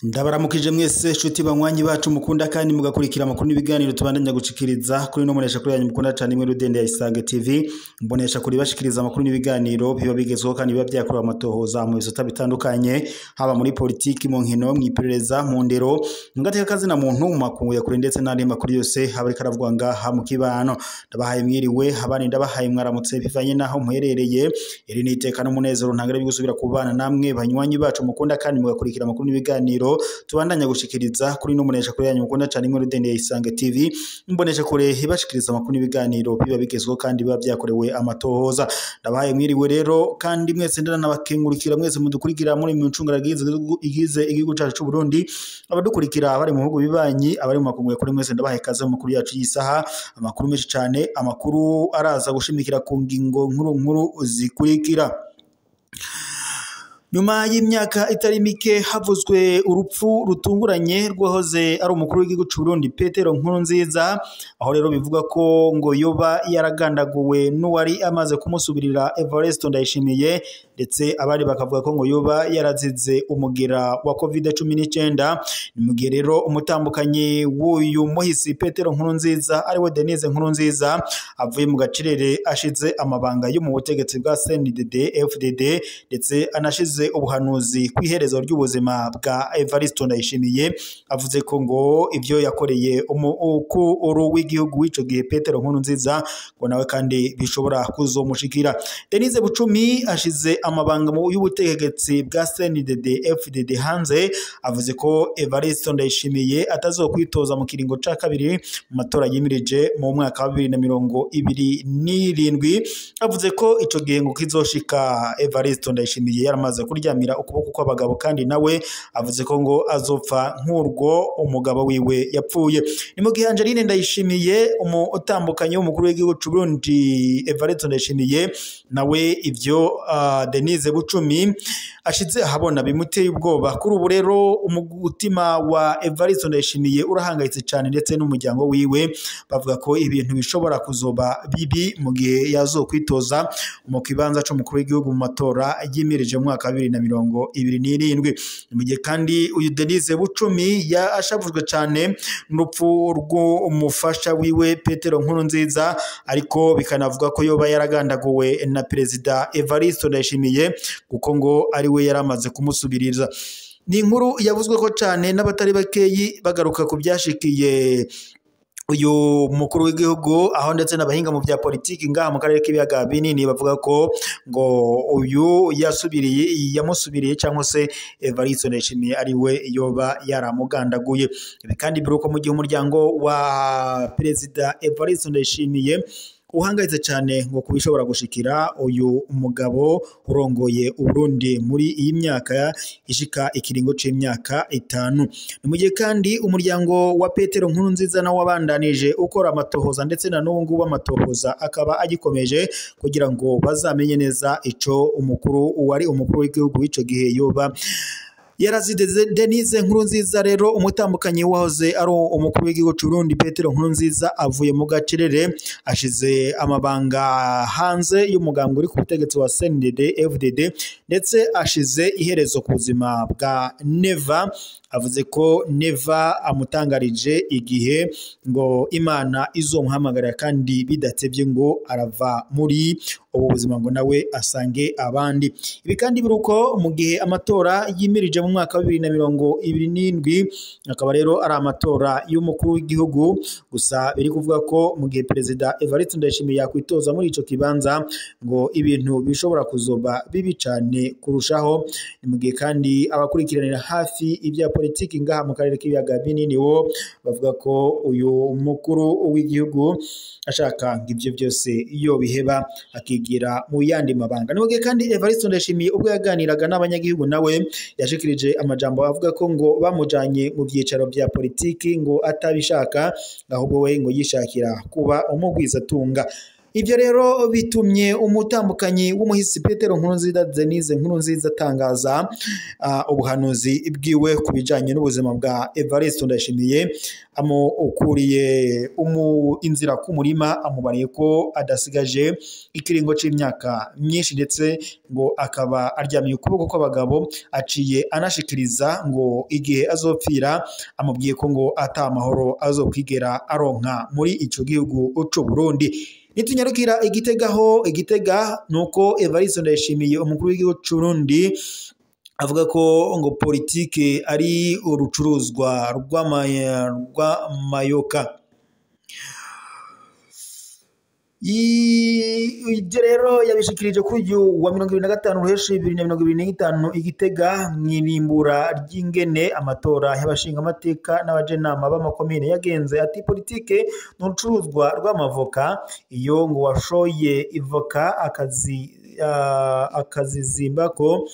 Ndabaramukije mwese shuti banywanyi bacu mukunda kandi mugakurikira amakuru n'ibiganiro tubandanya gucikiriza kuri no munesha kuri yanyu mukunda cyane imwe rudende ya Isange TV. Mbonesha kuri bashikiriza amakuru n'ibiganiro biba bigezweho kandi biba byakorewe amatohoza mu bisata bitandukanye, haba muri politiki, mu nkino, mu iperereza, mu ndero, mu gateka kazina muntu, mu makungu ya kure ndetse n'andi makuru yose haba ariko aravugwa ngaha mu kibano. Ndabahaye mwiriwe, abandi ndabahaye mwaramutse bivanye naho muherereye. Iri ni iteka n'umunezero ntangere gusubira kubana namwe banywanyi bacu mukunda kandi mugakurikira amakuru n'ibiganiro tubandanya gushikiriza kuri no munesha kuri yanyu mukunda cyane imwe rudende ya Isange TV. Mbonesha kure ibashikiriza amakuru n'ibiganiro biba bigezweho kandi biba byakorewe amatohoza. Ndabahaye mwiriwe rero kandi mwese ndana nabakengurukira mwese mudukurikira muri mu ncungara igize igihugu cyacu cy'u Burundi, abadukurikira bari mu bihugu bibanyi, abari mu makungu kuri mwese ndabahaye kaze mu makuru yacu y'isaha, amakuru menshi cyane, amakuru araza gushimikira ku ngingo nkuru nkuru zikurikira. Nyuma y'imyaka itari mike havuzwe urupfu rutunguranye rwahoze ari umukuru w'igihugu cy'u Burundi Petero Nkurunziza, aho rero bivuga ko ngo yoba yaragandaguwe n'uwari amaze kumusubirira Evariste Ndayishimiye, ndetse abandi bakavuga ko ngo yoba yarazize umugira wa COVID-19. Ni mu gihe rero umutambukanyi w'uyu muhisi Petero Nkurunziza ariwe Denise Nkurunziza avuye mu gacerere ashize amabanga yo mu butegetsi bwa CNDD FDD, ndetse anashize ubuhanuzi kw'iherezo ry'ubuzima bwa Evariste Ndayishimiye, avuze ko ngo ibyo yakoreye umukuru w'igihugu w'ico gihe Petero Nkurunziza ngo nawe kandi bishobora kuzomushikira. Denise Bucumi ashize amabanga y'ubutegetsi bwa CNDD FDD hanze, avuze ko Evariste Ndayishimiye atazokwitoza mu kiringo ca kabiri mu matora yimirije mu mwaka wa 2027. Avuze ko ico gihe ngo kizoshika Evariste Ndayishimiye yaramaze kuryamira ukuboko kw'abagabo, kandi nawe avuze ko ngo azopfa nk'urwo umugabo wiwe yapfuye. Ni mu gihe Angeline Ndayishimiye umutambukanyi w'umukuru w'igihugu cy'u Burundi Evariste Ndayishimiye nawe ivyo Denise Bucumi ashize ahabona bimuteye ubwoba. Kuri ubu rero umutima wa Evariste Ndayishimiye urahangayitse cyane, ndetse n'umuryango wiwe bavuga ko ibintu bishobora kuzoba bibi mu gihe yazokwitoza mu kibanza c'umukuru w'igihugu mu matora yimirije mu mwaka wa 2027. Mu gihe kandi uyu Denise Bucumi yashavujwe cyane n'urupfu rw'umufasha wiwe Petero Nkurunziza, ariko bikanavuga ko yoba yaragandaguwe na Perezida Evariste Ndayishimiye kuko ngo ari we yaramaze kumusubiriza. Ni inkuru yavuzwe ko cyane n'abatari bakeyi bagaruka ku byashikiye uyu mukuru w'igihugu, aho ndetse n'abahinga mu bya politiki ngaha mu karere k'ibiyaga binini bavuga ko ngo uyu yasubiriye yamusubiriye cyangwa se Evariste Ndayishimiye ari we yoba yaramugandaguye. Ibi kandi biruko mu gihe umuryango wa Perezida Evariste Ndayishimiye uhangayitse cyane ngo kubishobora gushikira uyu mugabo urongoye Uburundi muri iyi myaka ishika ikiringo c'imyaka 5. Ni mu gihe kandi umuryango wa Petero Nkurunziza nawo wabandanije ukora amatohoza, ndetse na n'ubu ngubu amatohoza akaba agikomeje kugira ngo bazamenye neza ico umukuru wari umukuru w'igihugu w'ico gihe yoba yarazize. Denise Nkurunziza rero umutambukanyi wahoze ari umukuru w'igihugu cy'u Burundi Petero Nkurunziza avuye mu gacerere ashize amabanga hanze y'umugambwe uri ku butegetsi wa CNDD FDD, ndetse ashize iherezo ku buzima bwa Neva. Avuze ko Neva amutangarije igihe ngo Imana izomuhamagara kandi bidatevye ngo arava muri ubu buzima ngo nawe asange abandi. Ibi kandi biruko mu gihe amatora yimirije mu mwaka wa 2027, akaba rero ari amatora y'umukuru w'igihugu. Gusa biri kuvuga ko mu gihe Perezida Evariste Ndayishimiye yakwitoza muri ico kibanza ngo ibintu bishobora kuzoba bibi cane kurushaho. Ni mu gihe kandi abakurikiranira hafi ibya politiki ngaha mu karere k'ibiyaga binini wo bavuga ko uyu mukuru w'igihugu ashaka ngo ivyo byose iyo biheba akigira mu yandi mabanga. Ni mu gihe kandi Evariste Ndayishimiye ubwo yaganiraga n'abanyagihugu nawe yashikirije amajambo avuga ko ngo bamujanye mu byicaro bya politiki ngo atabishaka, ahubwo we ngo yishakira kuba umugwizatunga. Ibyo rero bitumye umutambukanyi w'umuhisi Petero Nkurunziza Denise Nkurunziza atangaza ubuhanuzi bwiwe ku bijanye n'ubuzima bwa Evariste Ndayishimiye, amukuriye inzira ku murima, amubariye ko adasigaje ikiringo c'imyaka myinshi, ndetse ngo akaba aryamiye ukuboko kw'abagabo. Aciye anashikiriza ngo igihe azopfira, amubwiye ko ngo ata amahoro azokwigera aronka muri ico gihugu c'u Burundi. Nitunyarukira Igitega, ho Igitega nuko Evariste Ndayishimiye umukuru w'igihugu c'u Burundi avuga ko ngo politike ari urucuruzwa rw'amayoka. Ibyo rero yabishikirije kuri uyu wa 25 Ruheshi 2025 Igitega, mw'irimbura ry'ingene amatora y'abashingamateka n'abajenama b'amakomine yagenze. Ati politike ni urucuruzwa rw'amavoka, iyo ngo washoye ivoka akazizimbako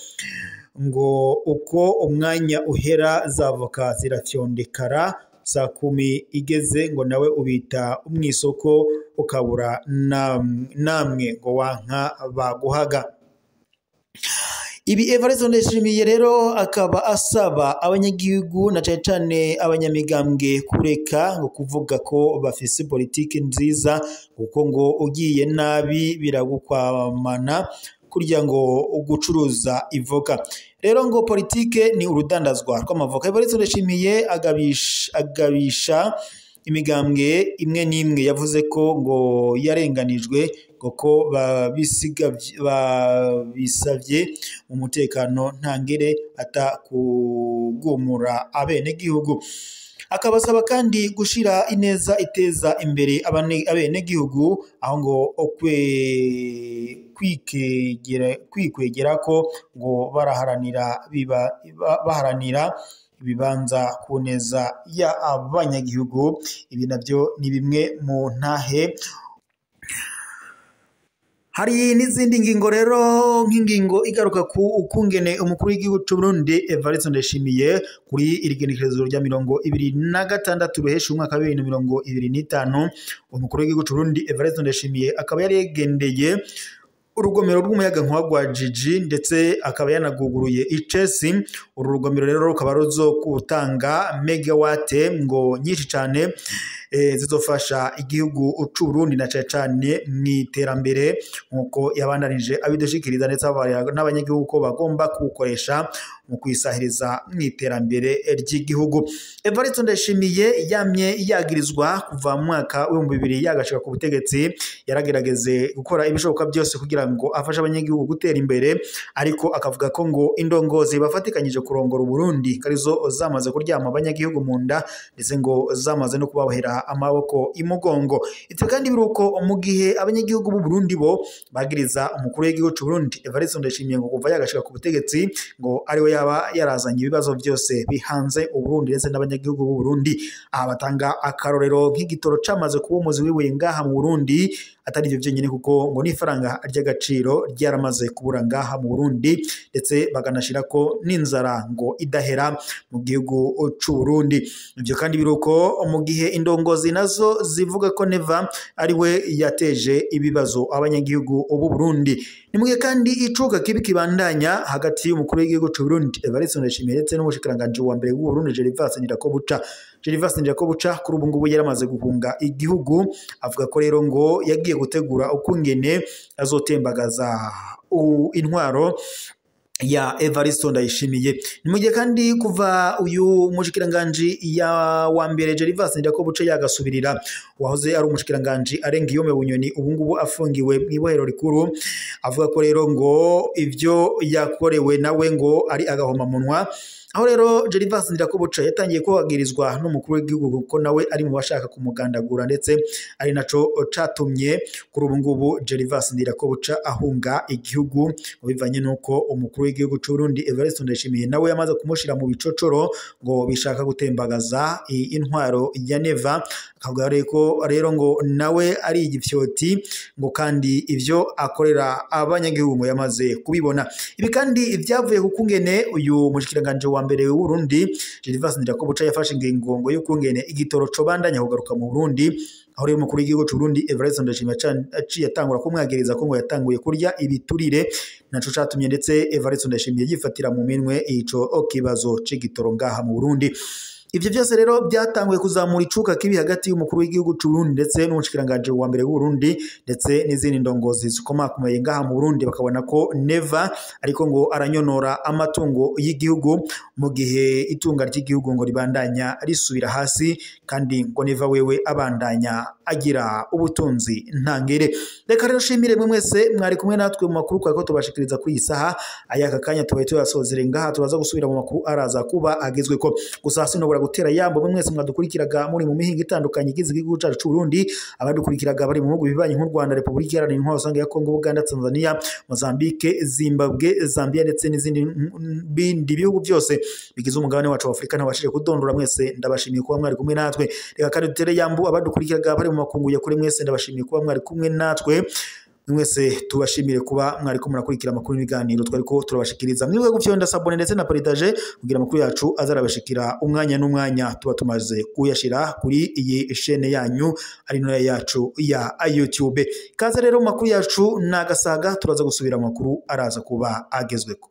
ngo uko umwanya uhera za voka zirafyondekara, saa 10 igeze ngo nawe ubita umwisoko ukabura namwe ngo wanka baguhaga. Ibi Evariste Ndayishimiye rero akaba asaba abanyagihugu na cane cane abanyamigambwe kureka ngo kuvuga ko bafise politike nziza, kuko ngo ugiye nabi biragukwamana kurya ngo gucuruza ivoka. Rero ngo politike ni urudandazwa rw'amavoka. Evariste Ndayishimiye agabisha imigambwe imwe n'imwe yavuze ko ngo yarenganijwe, ngo ko babisavye mu mutekano ntangere ata kugumura abenegihugu. Akabasaba kandi gushira ineza iteza imbere abenegihugu, aho ngo kwikwegera ko ngo baharanira ibibanza ku neza y'abanyagihugu. Ibi navyo ni bimwe mu ntahe. Hari n'izindi ngingo rero, nk'ingingo igaruka ku ukungene umukuru w'igihugu c'u Burundi Evariste Ndayishimiye kuri iri genekerezo rya 26 Ruheshi umwaka wa 2025, umukuru w'igihugu c'u Burundi Evariste Ndayishimiye akaba yari yagendeye urugomero rw'umuyagankuba rwa Jiji, ndetse akaba yanaguguruye icesi. Uru rugomero rero rukaba ruzokutanga megawate ngo nyinshi cane, zizofasha igihugu c'u Burundi na cane cane mw'iterambere, nkuko yabandanije abidushikiriza, ndetse n'abanyagihugu ko bagomba kuwukoresha mu kwisahiriza mw'iterambere ry'igihugu. Evariste Ndayishimiye yamye yagirizwa kuva mu mwaka w'ibihumbi bibiri yagashika ku butegetsi, yaragerageze gukora ibishoboka byose kugira ngo afashe abanyagihugu gutera imbere, ariko akavuga ko ngo indongozi bafatikanyije kurongora Uburundi karizo zamaze kuryama abanyagihugu mu nda, ndetse ngo zamaze no kubabohera amaboko imugongo. Ivyo kandi biruko mu gihe abanyagihugu b'u Burundi bo bagiriza umukuru w'igihugu c'u Burundi Evariste Ndayishimiye ngo kuva yagashika ku butegetsi ngo ariwe yaba yarazanye ibibazo byose bihanze Uburundi ndetse n'abanyagihugu b'u Burundi. Aha batanga akarorero nk'igitoro camaze kuba umuzi w'ibuye ngaha mu Burundi, atari ivyo vyenyene kuko ngo n'ifaranga ry'agaciro ryaramaze kubura ngaha mu Burundi, ndetse bakanashirako n'inzara ngo idahera mu gihugu c'u Burundi. Ivyo kandi biruko mu gihe indongozi nazo zivuga ko Neva ariwe yateje ibibazo abanyagihugu b'u Burundi. Ni mu gihe kandi icuka kibi kibandanya hagati y'umukuru w'igihugu c'u Burundi Evariste Ndayishimiye ndetse n'umushikiranganji wa mbere w'u Burundi Gervais Ndirakobuca. Gervais Ndirakobuca kuri ubu ngubu yaramaze guhunga igihugu, avuga ko rero ngo yagiye gutegura ukungene azotembagaza intwaro ya Evariste Ndayishimiye. Ni mu gihe kandi kuva uyu mushikiranganji ya wa mbere Gervais Ndirakobuca yagasubirira wahoze ari umushikiranganji arenga iyo Bunyoni, ubu ngubu afungiwe mw'ibohero rikuru, avuga ko rero ngo ivyo yakorewe nawe ngo ari agahomamunwa. Aho rero Gervais Ndirakobuca yatangiye kuhagirizwa n'umukuru w'igihugu kuko nawe ari mu bashaka kumugandagura, ndetse ari naco catumye kuri ubu ngubu Gervais Ndirakobuca ahunga igihugu, bivanye nuko umukuru w'igihugu c'u Burundi Evariste Ndayishimiye nawe yamaze kumushira mu bicocoro ngo bishaka gutembagaza intwaro ya Neva. Akavuga rero ngo nawe ari igifyoti, ngo kandi ivyo akorera abanyagihugu ngo yamaze kubibona. Ibi kandi vyavuye ku kungene uyu mushikiranganji wa mbere w'u Burundi Gervais Ndirakobuca yafashe ingingo ngo y'ukungene igitoro cobandanya kugaruka mu Burundi, aho rero umukuru w'igihugu c'u Burundi Evariste Ndayishimiye aciye atangura kumwagereza ko ngo yatanguye kurya ibiturire, naco catumye ndetse Evariste Ndayishimiye yifatira mu minwe ico kibazo c'igitoro ngaha mu Burundi. Ivyo vyose rero byatanguye kuzamura icuka kibi hagati y'umukuru w'igihugu c'u Burundi ndetse n'umushikiranganje wa mbere w'u Burundi ndetse n'izindi ndongozi zikomakomeye ngaha mu Burundi, bakabona ko Neva ariko ngo aranyonora amatungo y'igihugu mu gihe itunga ry'igihugu ngo ribandanya risubira hasi, kandi ngo Neva wewe abandanya agira ubutunzi ntangere. Reka rero shimire mwe mwese mwari kumwe natwe mu makuru kwako tubashikiriza kuri iyi saha ayaka kanya tubaye tuyasozere ngaha, turaza gusubira mu makuru araza kuba agezweko. Gusa sinobora gutera yambo mwe mwese mwadukurikiraga muri mu mihinga itandukanye igize igihugu cacu c'u Burundi, abadukurikiraga bari mu bihugu bibanyi nk'u Rwanda, Republika Iharanira Intwaro Rusange ya Kongo, Uganda, Tanzania, Mozambique, Zimbabwe, Zambia ndetse n'izindi bindi bihugu byose bigize umugabane wacu wa Afrika ntabashije kudondora. Mwese ndabashimiye kuba mwari kumwe natwe. Reka kandi dutere yambo abadukurikiraga bari mu makungu ya kure, mwese ndabashimiye kuba mwari kumwe natwe. Mwese tubashimire kuba mwariko murakurikira amakuru n'ibiganiro twariko turabashikiriza. Mwibuke gufyonda sabone ndetse na partage kugira amakuru yacu azarabashikira umwanya n'umwanya tuba tumaze kuyashira kuri iyi chaîne yanyu ari nayo yacu ya YouTube. Kaze rero mu makuru yacu nagasaga, turaza gusubira amakuru araza kuba agezweko.